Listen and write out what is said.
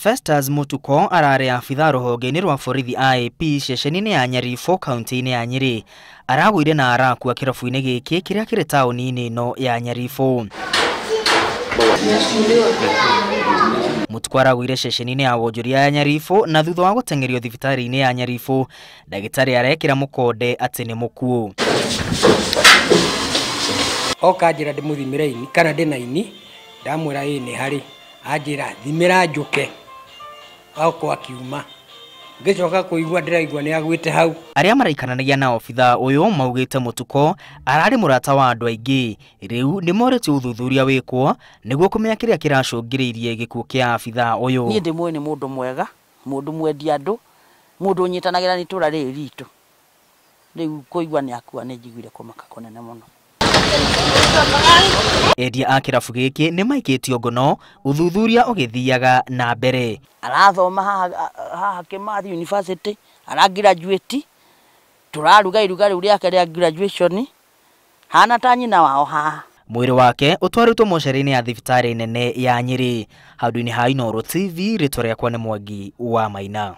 Festus Mutuko ararĩ abithaa rũhonge-inĩ rwa borithi IAP ceceni-inĩ ya Nyaribũ kaunti-inĩ ya Nyĩrĩ. Aragũire na arakua kĩrabu-inĩ gĩkĩ kĩrĩa kĩrĩ taũni-inĩ ĩno ya Nyaribũ. Mutuko aragũire ceceni-inĩ ya wonjoria ya Nyaribũ na thutha wa gũteng'erio thibitarĩ-inĩ ya Nyaribũ, ndagĩtarĩ arekĩra mũkonde atĩ nĩ mũkuũ. Oka njĩra ndĩmũthimĩre ini kana ndĩna ini, ndamwĩra ĩĩ nĩ harĩ, anjĩra thimĩra njũke, oko akiuma. Ngĩcoka kũigua ndĩraigua nĩ agwĩte hau. Arĩa maraikaranagia na obithaa ũyũ maugĩte Mutuko ararĩ mũrata wa andũ aingĩ. Rĩu nĩ morĩtie ũthuthuria wĩkwo nĩguo kũmenya kĩrĩa kĩracũngĩrĩirie gĩkuũ kĩa abithaa ũyũ. Niĩ ndĩmũĩ nĩ mũndũ mwega, mũndũ mwendi andũ, mũndũ ũnyitanagĩra na itũra rĩrĩ ritũ. Rĩu kũigua nĩ akua nĩ njiguire kũmaka kũnene mũno. Endia a kĩrabu gĩkĩ nĩ maikĩtio ngono ũthuthuria ũgĩthiaga na mbere. Arathoma haha Kimathi University, ara graduate, tũraruga iruga rĩu rĩake rĩa graduation, hana ta nyina wao haha. Mwĩrĩ wake ũtwarĩtwo mocarĩ-inĩ ya thibitarĩ nene ya Nyĩrĩ. Handũ-inĩ ha Inooro TV, rĩtwa rĩakwa nĩ Mwangi wa Maina.